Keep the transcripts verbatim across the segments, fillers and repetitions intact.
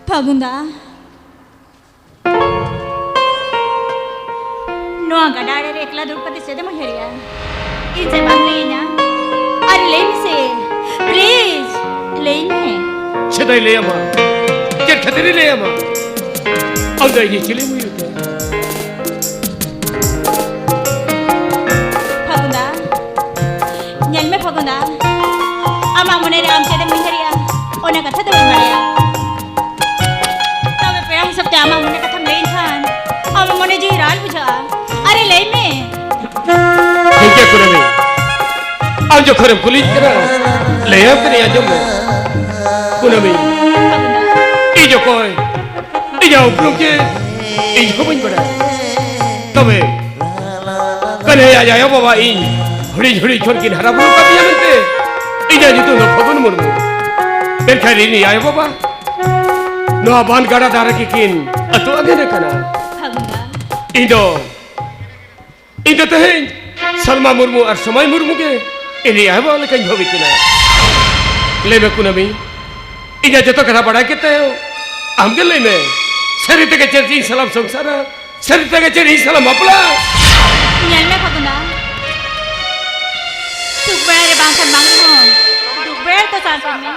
ᱯᱷᱟᱹᱜᱩᱱ ᱫᱟ, ᱱᱚᱣᱟ ᱜᱟᱰᱟ ᱟᱲᱮ ᱨᱮ ᱮᱠᱞᱟ ᱫᱩᱲᱩᱵ ᱠᱟᱛᱮ ᱪᱮᱫ ᱮᱢ ᱩᱭᱦᱟᱹᱨᱮᱜᱼᱟ? ᱤᱧ ᱪᱮᱫ ᱵᱟᱢ ᱞᱟᱹᱭᱟᱹᱧᱟ? ᱟᱨᱮ, ᱞᱟᱹᱭ ᱢᱮᱥᱮ, please, ᱞᱟᱹᱭ ᱢᱮ᱾ ᱪᱮᱫᱟᱜ ᱤᱧ ᱞᱟᱹᱭᱟᱢᱟ? ᱪᱮᱫ ᱠᱷᱟᱹᱛᱤᱨ ᱤᱧ ᱞᱟᱹᱭᱟᱢᱟ? ᱟᱢ ᱫᱚ ᱤᱧ ᱪᱤᱞᱤᱢ ᱩᱭᱦᱟᱹᱨ ᱛᱮ? ᱯᱷᱟᱹᱜᱩᱱ ᱫᱟ, ᱧᱮᱞ ᱢᱮ ᱯᱷᱟᱹᱜᱩᱱ ᱫᱟ, ᱟᱢᱟᱜ ᱢᱚᱱᱮ ᱨᱮ ᱟᱢ ᱪᱮᱫ ᱮᱢ ᱩᱭᱦᱟᱹᱨᱮᱜᱼᱟ, ᱚᱱᱟ ᱠᱟᱛᱷᱟ ᱫᱚ ᱵᱟᱹᱧ ᱵᱟᱲᱟᱭᱟ᱾ ᱛᱚᱵᱮ ᱯᱮᱲᱟ ᱦᱤᱥᱟᱹᱵ ᱛᱮ ᱟᱢᱟᱜ ᱢᱚᱱᱮ ᱠᱟᱛᱷᱟᱢ ᱞᱟᱹᱭᱟᱹᱧ ᱠᱷᱟᱱ, ᱟᱢᱟᱜ ᱢᱚᱱᱮ ᱡᱤᱣᱤ ᱨᱟᱲ ᱵᱩᱡᱷᱟᱹᱜᱼᱟ᱾ ᱟᱨᱮ, ᱞᱟᱹᱭ ᱢᱮ᱾ ᱴᱷᱤᱠ ᱜᱮᱭᱟ ᱠᱩᱱᱟᱹᱢᱤ, ᱟᱢ ᱡᱚᱠᱷᱚᱱᱮᱢ ᱠᱩᱞᱤᱧ ᱠᱟᱱᱟ, ᱞᱟᱹᱭᱟᱢ ᱠᱟᱹᱱᱟᱹᱧ, ᱟᱸᱡᱚᱢ ᱢᱮ᱾ ᱠᱩᱱᱟᱹᱢᱤ, ᱯᱷᱟᱹᱜᱩᱱ ᱫᱟ᱾ ᱤᱧ ᱚᱠᱚᱭ? ᱤᱧᱟᱹᱜ ᱩᱯᱨᱩᱢ ᱪᱮᱫ? ᱤᱧ ᱦᱚᱸ ᱵᱟᱹᱧ ᱵᱟᱰᱟᱭᱟ᱾ ᱛᱚᱵᱮ ᱠᱟᱹᱱᱦᱟᱹᱭ ᱟᱡ ᱟᱭᱳ ᱵᱟᱵᱟ ᱤᱧ ᱦᱩᱰᱤᱧ ᱦᱩᱰᱤᱧ ᱠᱷᱚᱱ ᱠᱤᱱ ᱦᱟᱨᱟ ᱵᱩᱨᱩ ᱠᱟᱫᱤᱧᱟ ᱢᱮᱱᱛᱮ ᱤᱧᱟᱹᱜ ᱧᱩᱛᱩᱢ ᱫᱚ ᱯᱷᱟᱹᱜᱩᱱ ᱢᱩᱨᱢᱩ᱾ ᱢᱮᱱᱠᱷᱟᱱ ᱤᱧ ᱟᱭᱳ ᱵᱟᱵᱟ ᱱᱚᱣᱟ ᱵᱟᱱ ᱜᱟᱰᱟ ᱫᱷᱟᱨᱮ ᱜᱮᱠᱤᱱ ᱟᱹᱛᱩ ᱟᱹᱫᱤᱱ ᱟᱠᱟᱱᱟ᱾ ᱯᱷᱟᱹᱜᱩᱱ ᱫᱟ᱾ ᱤᱧ ᱫᱚ, ᱤᱧ ᱫᱚ ᱛᱮᱦᱮᱧ ᱥᱟᱞᱢᱟ ᱢᱩᱨᱢᱩ ᱟᱨ ᱥᱚᱢᱟᱭ ᱢᱩᱨᱢᱩ ᱜᱮ ᱤᱧ ᱟᱭᱳ ᱵᱟᱵᱟ ᱞᱮᱠᱟᱧ ᱵᱷᱟᱹᱵᱤ ᱠᱤᱱᱟ᱾ ᱞᱟᱹᱭ ᱢᱮ ᱠᱩᱱᱟᱹᱢᱤ, ᱤᱧᱟᱹᱜ ᱡᱚᱛᱚ ᱠᱟᱛᱷᱟ ᱵᱟᱲᱟᱭ ᱠᱟᱛᱮ ᱟᱢ ᱜᱮ ᱞᱟᱹᱭ ᱢᱮ, ᱥᱟᱹᱨᱤ ᱛᱮᱜᱮ ᱪᱮᱫ ᱤᱧ ᱥᱟᱞᱟᱜ ᱥᱚᱝᱥᱟᱨᱟ? ᱥᱟᱹᱨᱤ ᱛᱮᱜᱮ ᱪᱮᱫ ᱤᱧ ᱥᱟᱞᱟᱜ ᱵᱟᱯᱞᱟ? ᱧᱮᱞ ᱢᱮ ᱯᱷᱟᱹᱜᱩᱱ ᱫᱟ, ᱥᱩᱠ ᱵᱮᱲᱟ ᱨᱮ ᱵᱟᱝᱠᱷᱟᱱ ᱵᱟᱝ ᱨᱮᱦᱚᱸ, ᱫᱩᱠ ᱵᱮᱲᱟ ᱨᱮᱛᱚ ᱥᱟᱶ ᱠᱚᱜ ᱢᱮ᱾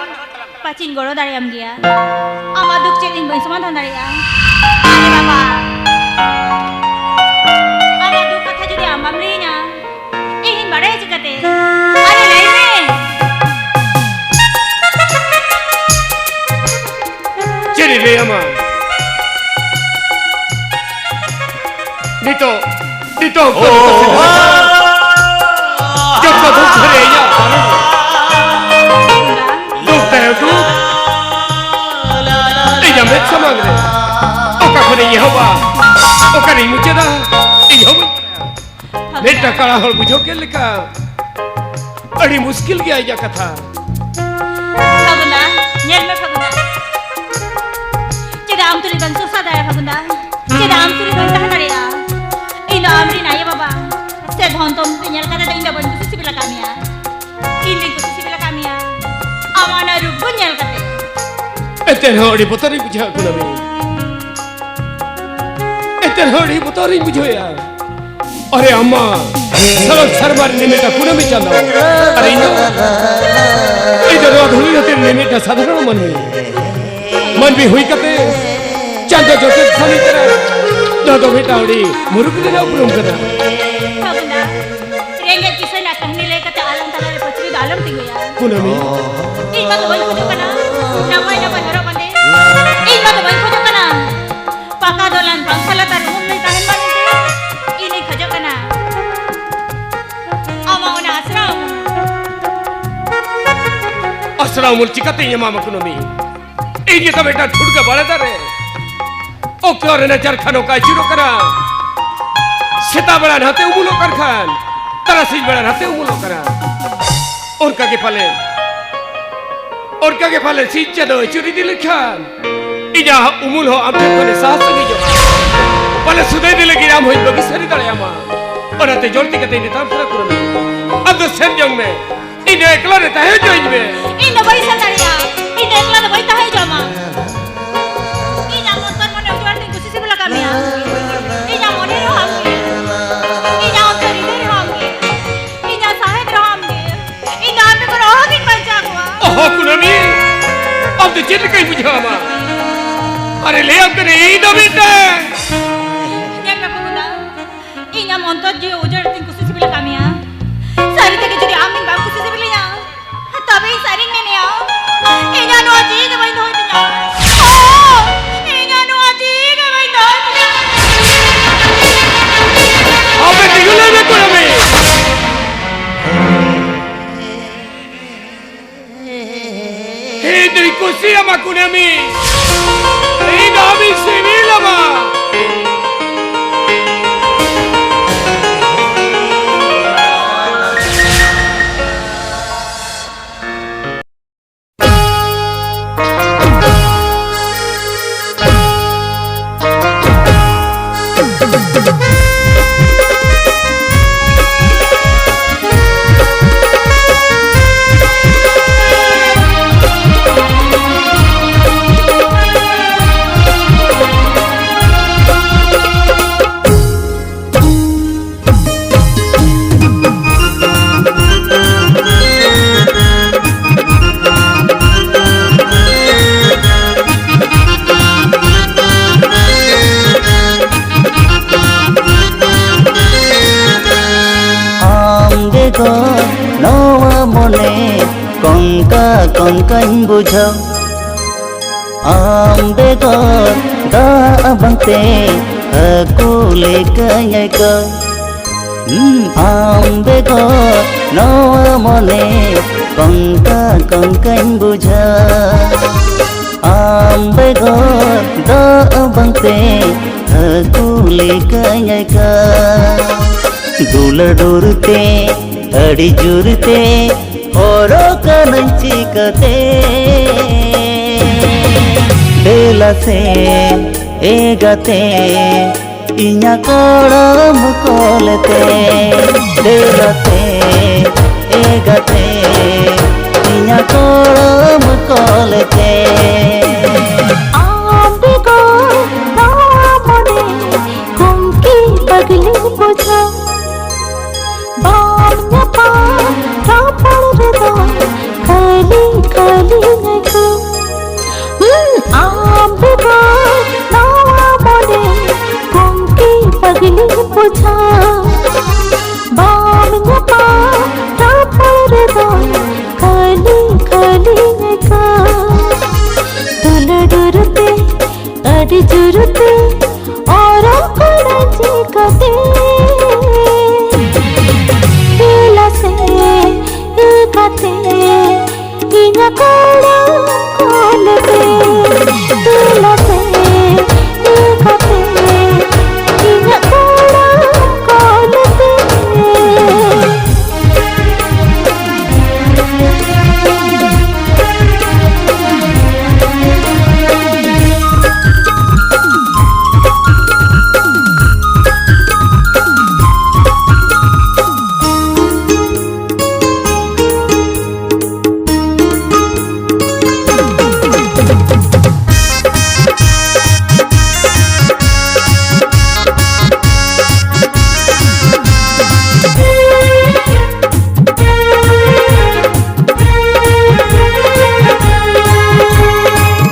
ᱯᱟᱪᱷᱤᱧ ᱜᱚᱲᱚ ᱫᱟᱲᱮᱭᱟᱢ ᱜᱮᱭᱟ᱾ ᱟᱢᱟᱜ ᱫᱩᱠ ᱪᱮᱫ ᱤᱧ ᱵᱟᱹᱧ ᱥᱚᱢᱟᱫᱷᱟᱱ ᱫᱟᱲᱮᱭᱟᱜᱼᱟ? ᱟᱨᱮ ᱵᱟᱵᱟ, ᱟᱢᱟᱜ ᱫᱩᱠ ᱠᱟᱛᱷᱟ ᱡᱩᱫᱤ ᱟᱢ ᱵᱟᱢ ᱞᱟᱹᱭᱟᱹᱧᱟ, ᱤᱧᱤᱧ ᱵᱟᱲᱟᱭᱟ ᱪᱤᱠᱟᱹᱛᱮ? ᱟᱨᱮ, ᱞᱟᱹᱭ ᱢᱮ᱾ ᱪᱮᱫ ᱤᱧ ᱞᱟᱹᱭᱟᱢᱟ? ᱱᱤᱛᱚᱜ, ᱱᱤᱛᱚᱜ ᱚᱠᱛᱚ ᱨᱮ ᱡᱚᱛᱚ ᱫᱩᱠ ᱫᱷᱟᱨᱮ ᱤᱧᱟᱹᱜ ᱯᱟᱨᱚᱢ᱾ ᱫᱩᱠ ᱛᱟᱭᱚᱢ ᱫᱩᱠ᱾ ᱤᱧᱟᱹᱜ ᱢᱮᱫ ᱥᱟᱢᱟᱝ ᱨᱮ ᱚᱠᱟ ᱠᱷᱚᱱᱤᱧ ᱮᱦᱚᱵᱟ, ᱚᱠᱟᱨᱤᱧ ᱢᱩᱪᱟᱹᱫᱟ, ᱤᱧ ᱢᱤᱫᱴᱟᱝ ᱠᱟᱲᱟ ᱦᱚᱲ ᱵᱩᱡᱷᱟᱹᱣ ᱠᱮᱫ ᱞᱮᱠᱟ᱾ ᱟᱹᱰᱤ ᱢᱩᱥᱠᱤᱞ ᱜᱮᱭᱟ ᱟᱡᱟᱜ ᱠᱟᱛᱷᱟ᱾ ᱯᱷᱟᱹᱜᱩᱱᱟ, ᱧᱮᱞ ᱢᱮ ᱯᱷᱟᱹᱜᱩᱱᱟ, ᱪᱮᱫᱟᱜ ᱟᱢ ᱛᱩᱞᱩᱡ ᱵᱟᱹᱧ ᱥᱚᱥᱟ ᱫᱟᱲᱮᱭᱟᱜᱼᱟ ᱯᱷᱟᱹᱜᱩᱱᱟ? ᱪᱮᱫᱟᱜ ᱟᱢ ᱛᱩᱞᱩᱡ ᱵᱟᱹᱧ ᱛᱟᱦᱮᱸ ᱫᱟᱲᱮᱭᱟᱜᱼᱟ? ᱤᱧ ᱫᱚ ᱟᱢᱨᱮᱱ ᱟᱭᱳ ᱵᱟᱵᱟ ᱥᱮ ᱫᱷᱚᱱ ᱛᱚᱢ ᱧᱮᱞ ᱠᱟᱛᱮ ᱫᱚ ᱤᱧ ᱫᱚ ᱵᱟᱹᱧ ᱠᱩᱥᱤ ᱥᱤᱵᱤᱞ ᱟᱠᱟᱫ ᱢᱮᱭᱟ᱾ ᱤᱧ ᱫᱚᱧ ᱠᱩᱥᱤ ᱥᱤᱵᱤᱞ ᱟᱠᱟᱫ ᱢᱮᱭᱟ ᱟᱢᱟᱜ ᱚᱱᱟ ᱨᱩᱯ ᱠᱚ ᱧᱮᱞ ᱠᱟᱛᱮ᱾ ᱮᱱᱛᱮ ᱨᱮᱦᱚᱸ ᱟᱹᱰᱤ ᱵᱚᱛᱚᱨᱤᱧ ᱵᱩᱡᱷᱟᱹᱣᱮᱫ ᱠᱟᱱᱟ ᱵᱤ᱾ ᱮᱱᱛᱮ ᱨᱮᱦᱚᱸ ᱟᱹᱰᱤ ᱵᱚᱛᱚᱨᱤᱧ ᱵᱩᱡᱷᱟᱹᱣᱮᱫᱼᱟ᱾ ᱟᱨᱮ ᱟᱢ ᱢᱟ ᱥᱟᱞᱚᱠ ᱥᱟᱨᱢᱟ ᱨᱤᱱᱤᱡ ᱢᱤᱫᱴᱟᱝ ᱠᱩᱱᱟᱹᱢᱤ ᱪᱟᱸᱫᱚ᱾ ᱟᱨ ᱤᱧ ᱫᱚ, ᱤᱧ ᱫᱚ ᱱᱚᱣᱟ ᱫᱷᱩᱲᱤ ᱫᱷᱟᱹᱨᱛᱤ ᱨᱤᱱᱤᱡ ᱢᱤᱫᱴᱟᱝ ᱥᱟᱫᱷᱟᱨᱚᱱ ᱢᱟᱹᱱᱢᱤ᱾ ᱢᱟᱹᱱᱢᱤ ᱦᱩᱭ ᱠᱟᱛᱮ ᱪᱟᱸᱫᱚ ᱡᱚᱴᱮᱫ ᱥᱟᱹᱢᱤ ᱠᱟᱱᱟ᱾ ᱱᱚᱣᱟ ᱫᱚ ᱢᱤᱫᱴᱟᱝ ᱟᱹᱰᱤ ᱢᱩᱨᱩᱠ ᱨᱮᱱᱟᱜ ᱩᱯᱨᱩᱢ ᱠᱟᱱᱟ᱾ ᱵᱷᱟᱵᱽᱱᱟ, ᱨᱮᱸᱜᱮᱡ ᱠᱤᱥᱟᱹᱬ ᱨᱮᱱᱟᱜ ᱠᱟᱹᱦᱱᱤ ᱞᱟᱹᱭ ᱠᱟᱛᱮ ᱟᱞᱟᱝ ᱛᱟᱞᱟᱨᱮ ᱯᱟᱹᱪᱨᱤ ᱫᱚ ᱟᱞᱚᱢ ᱛᱤᱸᱜᱩᱭᱟ᱾ ᱠᱩᱱᱟᱹᱢᱤ᱾ ᱤᱧ ᱢᱟ ᱫᱚ ᱵᱟᱹᱧ ᱠᱷᱚᱡᱚᱜ ᱠᱟᱱᱟ ᱱᱟᱯᱟᱭ ᱱᱟᱯᱟᱭ ᱦᱚᱨᱚᱜ ᱵᱟᱸᱫᱮ᱾ ᱤᱧ ᱢᱟ ᱫᱚ ᱵᱟᱹᱧ ᱠᱷᱚᱡᱚᱜ ᱠᱟᱱᱟ ᱯᱟᱠᱟ ᱫᱚᱞᱟᱱ ᱯᱟᱝᱠᱷᱟ ᱞᱟᱛᱟᱨ ᱩᱢᱩᱞ ᱞᱟᱹᱭ ᱛᱟᱦᱮᱱ ᱢᱟ ᱢᱮᱱᱛᱮ᱾ ᱤᱧᱤᱧ ᱠᱷᱚᱡᱚᱜ ᱠᱟᱱᱟ ᱟᱢᱟᱜ ᱚᱱᱟ ᱟᱥᱨᱟ ᱩᱢᱩᱞ᱾ ᱟᱥᱨᱟ ᱩᱢᱩᱞ ᱪᱤᱠᱟᱹᱛᱤᱧ ᱮᱢᱟᱢᱟ ᱠᱩᱱᱟᱹᱢᱤ? ᱤᱧ ᱜᱮᱛᱚ ᱢᱤᱫᱴᱟᱝ ᱴᱷᱩᱴᱠᱟᱹ ᱵᱟᱲᱮ ᱫᱟᱨᱮ᱾ ᱚᱠᱛᱚ ᱨᱮᱱᱟᱜ ᱪᱟᱨᱠᱷᱟ ᱱᱚᱝᱠᱟ ᱟᱹᱪᱩᱨᱚᱜ ᱠᱟᱱᱟ᱾ ᱥᱮᱛᱟᱜ ᱵᱮᱲᱟ ᱱᱟᱛᱮ ᱩᱢᱩᱞᱚᱜ ᱠᱟᱱ ᱠᱷᱟᱱ, ᱛᱟᱨᱟᱥᱤᱧ ᱵᱮᱲᱟ ᱱᱟᱛᱮ ᱩᱢᱩᱞᱚᱜ ᱠᱟᱱᱟ᱾ ᱚᱱᱠᱟ ᱜᱮ ᱯᱟᱞᱮ, ᱚᱱᱠᱟ ᱜᱮ ᱯᱟᱞᱮ ᱥᱤᱧ ᱪᱟᱸᱫᱚ ᱟᱹᱪᱩᱨ ᱤᱫᱤ ᱞᱮᱠᱷᱟᱱ, ᱤᱧᱟᱹᱜ ᱩᱢᱩᱞ ᱦᱚᱸ ᱟᱢ ᱴᱷᱮᱱ ᱠᱷᱚᱱᱮ ᱥᱟᱦᱟ ᱥᱟᱺᱜᱤᱧᱚᱜᱼᱟ᱾ ᱯᱟᱞᱮ ᱥᱩᱫᱷᱟᱹ ᱤᱫᱤ ᱞᱟᱹᱜᱤᱫ ᱟᱢ ᱦᱚᱸᱧ ᱵᱟᱹᱜᱤ ᱥᱟᱹᱨᱤ ᱫᱟᱲᱮᱭᱟᱢᱟ᱾ ᱚᱱᱟᱛᱮ ᱡᱚᱞᱫᱤ ᱠᱟᱛᱮ ᱱᱮᱛᱟᱨ ᱯᱮᱲᱟ ᱠᱚ ᱟᱢ ᱫᱚ ᱥᱮᱱ ᱡᱚᱝ ᱢᱮ᱾ ᱤᱧ ᱫᱚ ᱮᱠᱞᱟ ᱨᱮ ᱛᱟᱦᱮᱸ ᱦᱚᱪᱚᱧ ᱢᱮ᱾ ᱤᱧ ᱫᱚ ᱵᱟᱹᱧ ᱥᱮᱱ ᱫᱟᱲᱮᱭᱟᱜᱼᱟ᱾ ᱤᱧ ᱫᱚ ᱮᱠᱞᱟ ᱫᱚ ᱵᱟᱹᱧ ᱛᱟᱦᱮᱸ ᱦᱚᱪᱚ ᱟᱢᱟ᱾ ᱤᱧᱟᱜ ᱢᱚᱱᱛᱚᱨ ᱢᱚᱱᱮ ᱩᱡᱽᱣᱟᱲ ᱛᱮᱧ ᱠᱩᱥᱤ ᱥᱤᱵᱤᱞ ᱟᱠᱟᱫ ᱢᱮᱭᱟ᱾ ᱤᱧᱟᱜ ᱢᱚᱱᱮ ᱨᱮᱦᱚᱸ ᱟᱢ ᱜᱮ᱾ ᱤᱧᱟᱜ ᱚᱱᱛᱚᱨ ᱦᱨᱤᱫᱟᱹᱭ ᱨᱮᱦᱚᱸ ᱟᱢ ᱜᱮ᱾ ᱤᱧᱟᱜ ᱥᱟᱦᱮᱫ ᱨᱮᱦᱚᱸ ᱟᱢ ᱜᱮ᱾ ᱤᱧ ᱫᱚ ᱟᱢ ᱵᱮᱜᱚᱨ ᱚᱦᱚᱜᱤᱧ ᱵᱟᱧᱪᱟᱣ ᱠᱚᱜᱼᱟ᱾ ᱚᱦᱚ ᱠᱩᱱᱟᱹᱢᱤ, ᱟᱢ ᱫᱚ ᱪᱮᱫ ᱞᱮᱠᱟᱧ ᱵᱩᱡᱷᱟᱹᱣ ᱟᱢᱟ? ᱟᱨᱮ ᱞᱟᱹᱭᱟᱢ ᱠᱟᱹᱱᱟᱹᱧ, ᱤᱧ ᱫᱚ ᱢᱤᱫᱴᱟᱝ ᱧᱮᱞ ᱢᱮ ᱯᱷᱟᱹᱜᱩᱱᱟ, ᱤᱧ ᱟᱢ ᱚᱱᱛᱚᱨ ᱡᱤᱣᱤ ᱩᱡᱟᱹᱲ ᱛᱤᱧ ᱠᱩᱥᱤ ᱥᱤᱵᱤᱞ ᱟᱠᱟᱫ ᱢᱮᱭᱟ᱾ ᱥᱟᱹᱨᱤ ᱛᱮᱜᱮ ᱡᱩᱫᱤ ᱟᱢ ᱤᱧ ᱵᱟᱢ ᱠᱩᱥᱤ ᱥᱤᱵᱤᱞᱤᱧᱟ, ᱛᱚᱵᱮ ᱤᱧ ᱥᱟᱹᱨᱤᱧ ᱢᱮᱱᱮᱜᱼᱟ, ᱤᱧᱟᱜ ᱱᱚᱣᱟ ᱡᱤᱣᱤ ᱜᱮ ᱵᱟᱹᱧ ᱫᱚᱦᱚᱭ ᱛᱤᱧᱟ᱾ ᱚ, ᱤᱧᱟᱜ ᱱᱚᱣᱟ ᱡᱤᱣᱤ ᱜᱮ ᱵᱟᱹᱧ ᱫᱚᱦᱚᱭ ᱛᱤᱧᱟ᱾ ᱟᱯᱮ ᱛᱤᱸᱜᱩ ᱞᱟᱹᱭ ᱢᱮ ᱠᱩᱲᱟᱹᱢᱤ᱾ ᱤᱧ ᱫᱚᱧ ᱠᱩᱥᱤᱭᱟᱢᱟ ᱠᱩᱱᱟᱹᱢᱤ, ᱤᱧ ᱫᱚ ᱟᱢᱤᱧ ᱥᱤᱵᱤᱞᱟᱢᱟ᱾ ᱱᱚᱣᱟ ᱢᱚᱱᱮ ᱠᱚᱝᱠᱟ ᱠᱚᱝᱠᱟᱧ ᱵᱩᱡᱷᱟᱹᱣ᱾ ᱟᱢ ᱵᱮᱜᱚᱨ ᱫᱟᱜ ᱵᱟᱝᱛᱮ ᱦᱟᱹᱠᱩ ᱞᱮᱠᱟᱧ ᱟᱹᱭᱠᱟᱹᱣ᱾ ᱦᱩᱸ, ᱟᱢ ᱵᱮᱜᱚᱨ ᱱᱚᱣᱟ ᱢᱚᱱᱮ ᱠᱚᱝᱠᱟ ᱠᱚᱝᱠᱟᱧ ᱵᱩᱡᱷᱟᱹᱣ᱾ ᱟᱢ ᱵᱮᱜᱚᱨ ᱫᱟᱜ ᱵᱟᱝᱛᱮ ᱦᱟᱹᱠᱩ ᱞᱮᱠᱟᱧ ᱟᱹᱭᱠᱟᱹᱣ᱾ ᱫᱩᱞᱟᱹᱲ ᱰᱩᱨ ᱛᱮ ᱟᱹᱰᱤ ᱡᱳᱨ ᱛᱮ ᱦᱚᱨᱚᱜ ᱠᱟᱹᱱᱟᱹᱧ ᱪᱤᱠᱟᱹᱛᱮ? ᱫᱮᱞᱟ ᱥᱮ ᱮ ᱜᱟᱛᱮ, ᱤᱧᱟᱹᱜ ᱠᱚᱲᱟᱢ ᱠᱚᱞ ᱛᱮ᱾ ᱫᱮᱞᱟ ᱥᱮ ᱮ ᱜᱟᱛᱮ, ᱤᱧᱟᱹᱜ ᱠᱚᱲᱟᱢ ᱠᱚᱞ ᱛᱮ᱾ ᱟᱢ ᱵᱮᱜᱚᱨ ᱱᱚᱣᱟ ᱢᱚᱱᱮ ᱠᱚᱝᱠᱤ ᱯᱟᱜᱽᱞᱤ ᱵᱩᱡᱷᱟᱹᱣ᱾ ᱵᱟᱢ ᱧᱟᱯᱟᱢ ᱨᱚᱯᱚᱲ ᱨᱮᱫᱚ ᱠᱷᱟᱹᱞᱤ ᱠᱷᱟᱹᱞᱤ ᱟᱹᱭᱠᱟᱹᱣ᱾ ᱦᱩᱸ, ᱟᱢ ᱵᱮᱜᱚᱨ ᱱᱚᱣᱟ ᱢᱚᱱᱮ ᱠᱚᱝᱠᱤ ᱯᱟᱜᱽᱞᱤ ᱵᱩᱡᱷᱟᱹᱣ᱾ ᱵᱟᱢ ᱧᱟᱯᱟᱢ ᱨᱚᱯᱚᱲ ᱨᱮᱫᱚ ᱠᱷᱟᱹᱞᱤ ᱠᱷᱟᱹᱞᱤ ᱟᱹᱭᱠᱟᱹᱣ᱾ ᱫᱩᱞᱟᱹᱲ ᱰᱩᱨ ᱛᱮ ᱟᱹᱰᱤ ᱡᱳᱨ ᱛᱮ ᱚᱨᱚᱜ ᱠᱟᱱᱟ ᱪᱤᱠᱟᱹᱛᱮ? ᱫᱮᱞᱟ ᱥᱮ ᱮ ᱜᱟᱛᱮ, ᱤᱧᱟᱹᱜ ᱠᱚᱲᱟᱢ ᱠᱚᱞ ᱛᱮ᱾ ᱫᱮᱞᱟ ᱥᱮ ᱮ ᱜᱟᱛᱮ, ᱤᱧᱟᱹᱜ ᱠᱚᱲᱟᱢ ᱠᱚᱞ ᱛᱮ᱾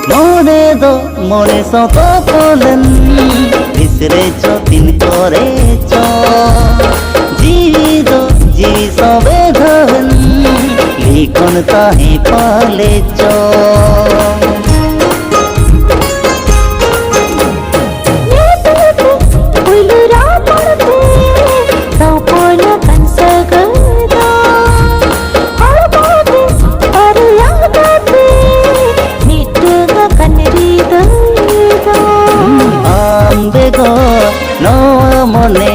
ᱢᱚᱱᱮ ᱫᱚ ᱢᱚᱱᱮ ᱥᱟᱶ ᱛᱚᱯᱚᱞᱮᱱ, ᱛᱤᱥ ᱨᱮ ᱪᱚ ᱛᱤᱱ ᱠᱚᱨᱮ ᱪᱚ ᱡᱤᱣᱤ ᱫᱚ ᱡᱤᱣᱤ ᱥᱚᱸᱵᱤᱫᱷᱟᱱ ᱞᱤᱠᱷᱚᱱ ᱛᱟᱦᱮᱸ ᱯᱟᱞᱮ ᱪᱚ᱾ ᱯᱩᱭᱞᱩ ᱨᱚᱯᱚᱲ ᱛᱮ ᱛᱚᱯᱚᱞ ᱟᱠᱟᱱ ᱥᱟᱹᱜᱟᱹᱭ ᱫᱚ ᱦᱚᱲᱢᱚ ᱨᱮ ᱟᱨ ᱟᱭᱟᱜ ᱛᱮ ᱢᱤᱫᱴᱟᱹᱝ ᱟᱠᱟᱱ ᱦᱨᱤᱫᱟᱹᱭ ᱫᱚ᱾ ᱟᱢ ᱵᱮᱜᱚᱨ ᱱᱚᱣᱟ ᱢᱚᱱᱮ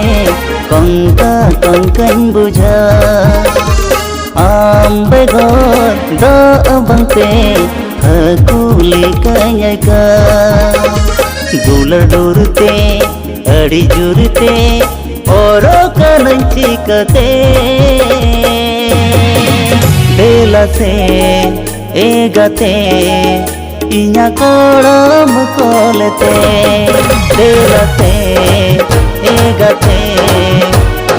ᱠᱚᱝᱠᱟ ᱠᱚᱝᱠᱟᱧ ᱵᱩᱡᱷᱟᱹᱣ᱾ ᱟᱢ ᱵᱮᱜᱚᱨ ᱫᱟᱜ ᱵᱟᱝᱛᱮ ᱦᱟᱹᱠᱩ ᱞᱮᱠᱟᱧ ᱟᱹᱭᱠᱟᱹᱣ᱾ ᱫᱩᱞᱟᱹᱲ ᱰᱩᱨ ᱛᱮ ᱟᱹᱰᱤ ᱡᱳᱨ ᱛᱮ ᱚᱨᱚᱜ ᱠᱟᱹᱱᱟᱹᱧ ᱪᱤᱠᱟᱹᱛᱮ? ᱫᱮᱞᱟ ᱥᱮ ᱮ ᱜᱟᱛᱮ, ᱤᱧᱟᱹᱜ ᱠᱚᱲᱟᱢ ᱠᱚᱞᱮᱛᱮ᱾ ᱫᱮᱞᱟ ᱥᱮ ᱮ ᱜᱟᱛᱮ,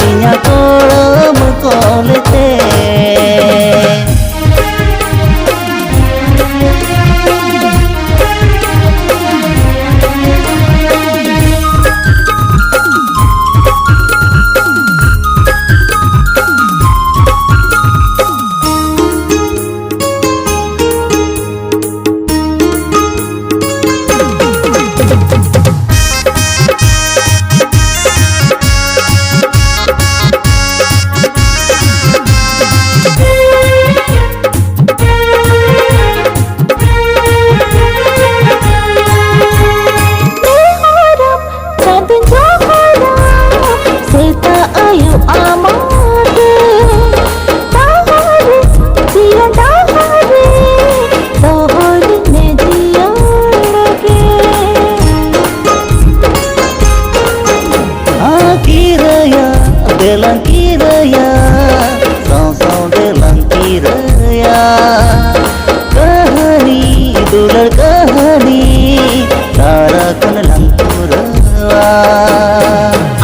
ᱤᱧᱟᱹᱜ ᱠᱚᱲᱟᱢ ᱠᱚᱞᱮᱛᱮ᱾ ᱪᱟᱸᱫᱚ ᱡᱚᱦᱚᱨᱟ, ᱥᱮᱛᱟᱜ ᱟᱹᱭᱩᱵ ᱟᱢᱟᱜ ᱜᱮ᱾ ᱰᱟᱦᱟᱨ ᱨᱮ, ᱡᱤᱭᱚᱱ ᱰᱟᱦᱟᱨ ᱨᱮ, ᱫᱚᱦᱚ ᱞᱤᱧ ᱢᱮ ᱡᱤᱭᱚᱱ ᱜᱮ᱾ ᱦᱟᱸ ᱠᱤᱨᱟᱹᱭᱟ, ᱫᱮᱞᱟᱝ ᱠᱤᱨᱟᱹᱭᱟ, ᱥᱟᱶ ᱥᱟᱶ ᱫᱮᱞᱟᱝ ᱠᱤᱨᱟᱹᱭᱟ᱾ ᱠᱟᱹᱦᱱᱤ, ᱫᱩᱞᱟᱹᱲ ᱠᱟᱹᱦᱱᱤ, ᱛᱟᱨᱟ ᱠᱷᱚᱱ ᱞᱟᱝ ᱯᱩᱨᱟᱹᱣᱟ᱾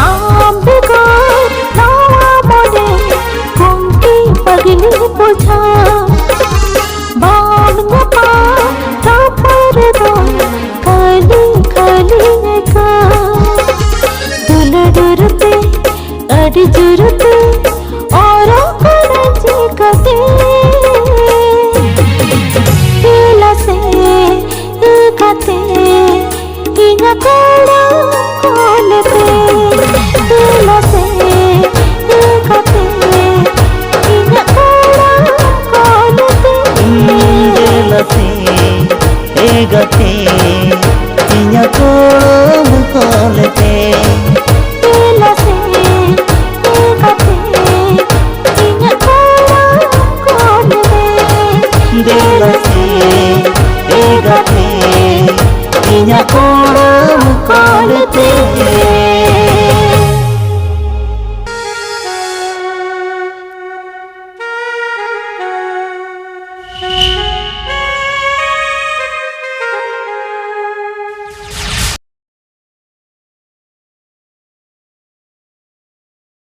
ᱟᱢ ᱵᱮᱜᱚᱨ ᱱᱚᱣᱟ ᱢᱚᱱᱮ ᱠᱩᱝᱠᱤ ᱯᱟᱜᱽᱞᱤ ᱵᱩᱡᱷᱟᱹᱣ᱾ ᱵᱟᱢ ᱧᱟᱯᱟᱢ ᱨᱚᱯᱚᱲ ᱨᱮᱫᱚ ᱠᱷᱟᱹᱞᱤ ᱠᱷᱟᱹᱞᱤ ᱟᱹᱭᱠᱟᱹᱣ᱾ ᱫᱩᱞᱟᱹᱲ ᱨᱩᱛᱮ ᱟᱹᱰᱤ ᱡᱳᱨ ᱛᱮ